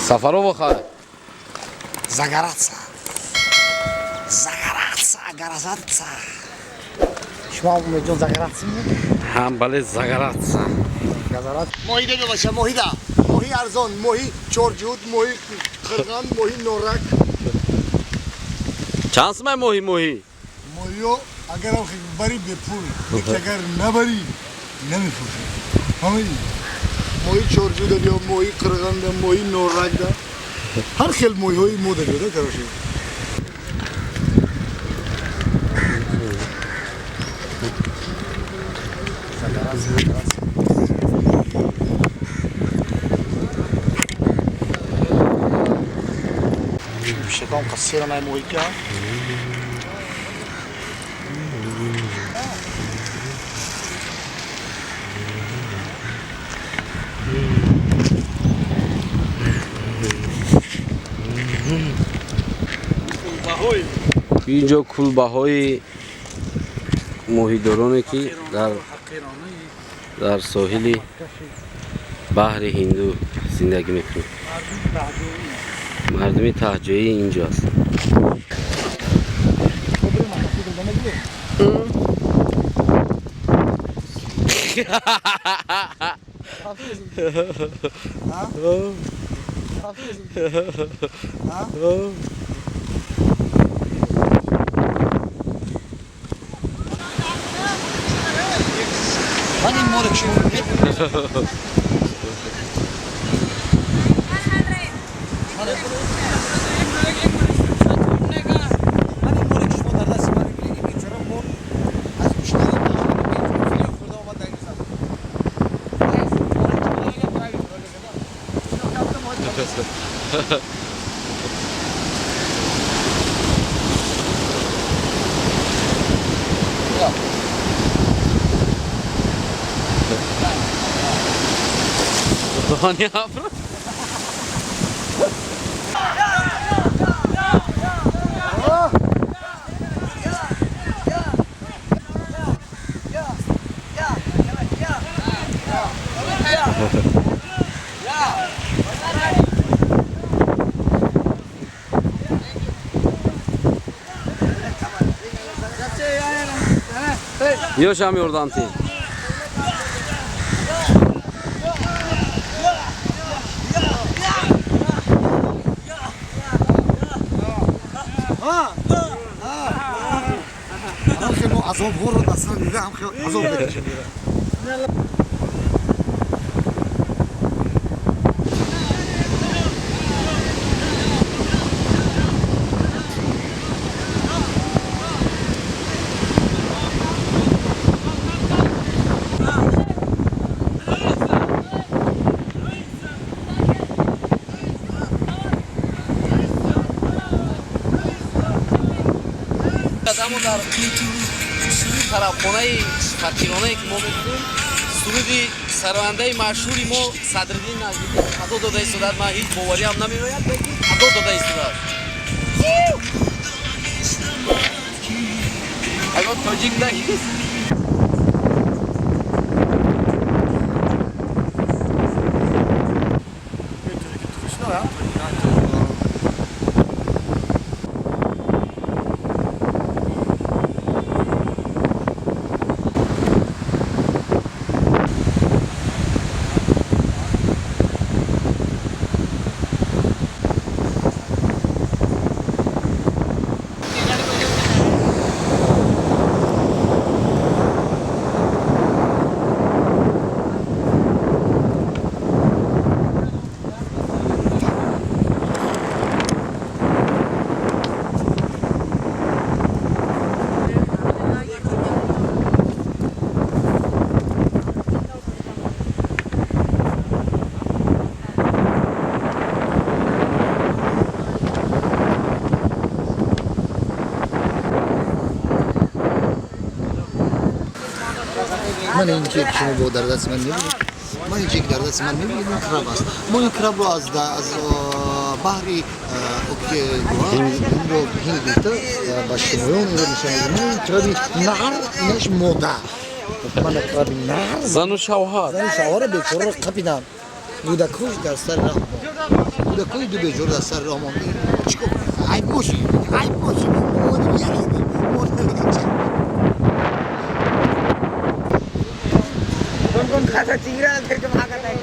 Сафарова хай. Загораться. Загораться, горозаться. Шумо Умедҷон загораться мекунед? Ҳам бале, загораться. Газарат. Моҳӣ деда баша, моҳида. Моҳи арзон, моҳи чорҷуд, моҳи қирған, моҳи норак. Чанд сумай моҳи моҳӣ? Моҳиё агарам бари бепул, агар набарӣ намефурӯшӣ. Фаҳмидӣ? Моҳи чорҷуда биё, моҳи қирғанда, моҳи норакда. Ҳар хел моҳиҳои мо да биёда, короче. Шиком қассира моҳи ка. Инҷо кулбаҳои моҳидороне, ки дар соҳили баҳри Ҳинду зиндагӣ мекунанд. Мардуми таҳҷоӣ инҷо аст. Ман ин море шумо ман ин море ки шумо дар дасти ман мебинед, ин бечора мор аз гӯшнаи хӯрда омад дар ин замин. Дони афро. Ёшам ёрдамти. Ҳам хел мо азобҳоро дар сар дида, ҳам хел азоб мекашем. Аммо дар суруди тарабхонаи фақиронае, ки мо мебинем, суруди сарояндаи машҳури мо Садриддин Наҷмиддин адо дода истодааст. Ман ҳеҷ бовариам намеояд, лекин адо дода истодааст. Агар тоҷик нагист. Ман ин ки шумо бо дар дасти ман мебинед, ман ин ки дар дасти ман мебинед, ин краб аст. Мо ин крабро аз баҳри инро ҳинд гирифта ба шумоён инро нишон медиҳем. Ин краби нар, инаш мода. Мана краби нар. Зану шавҳар. Зану шавҳара бечораро қапиданд, кӯдакош дар сари раҳ. Кӯдакои ду бечора дар сари роҳ монда. Чикор кунем? Айб боши, айб боши. Мо омадем яридем. Мо намедонем чӣ. কোন কোন খাতা চিংড়া থেকে ভাগা দেয়।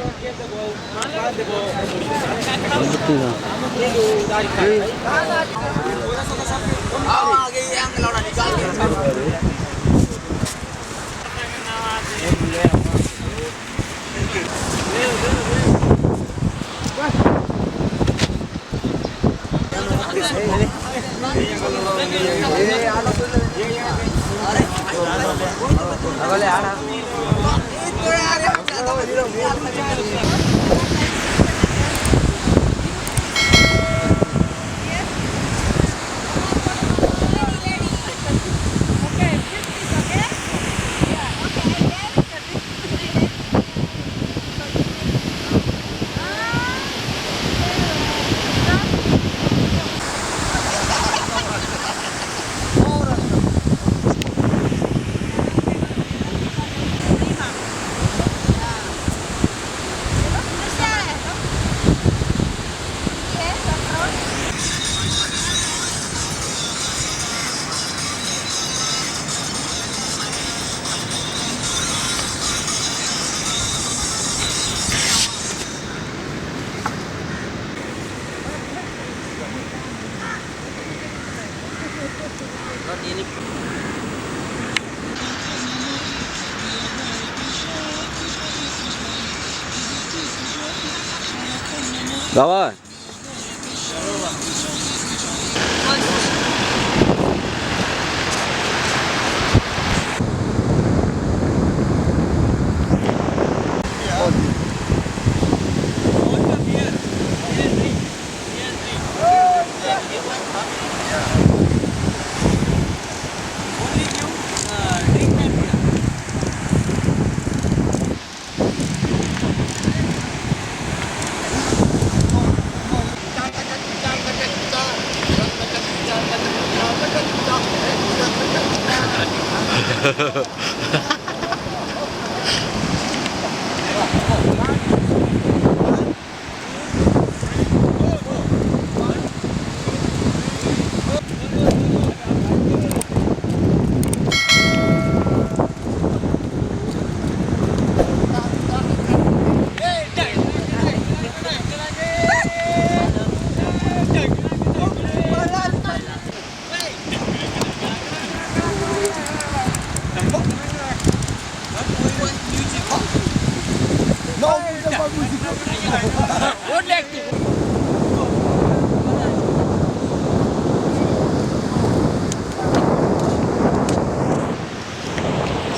Давай.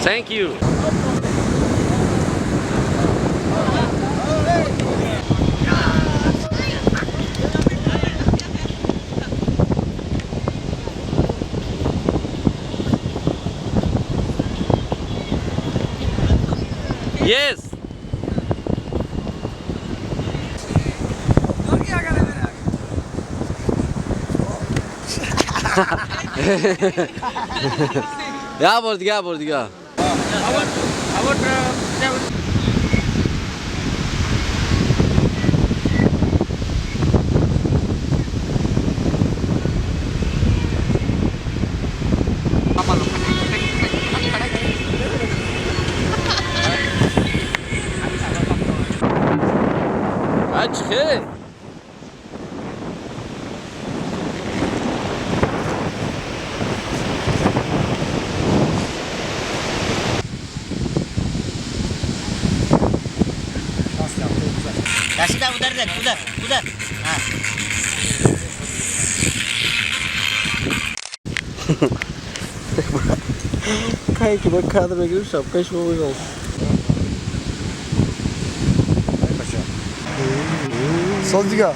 Thank you. Yes. Я бор дига, бор дига. Ачхе. Rashida उधर देख, उधर उधर। हाँ Кай ки ба кадр мегирим, шапкаи шумо мегам. Сол дига.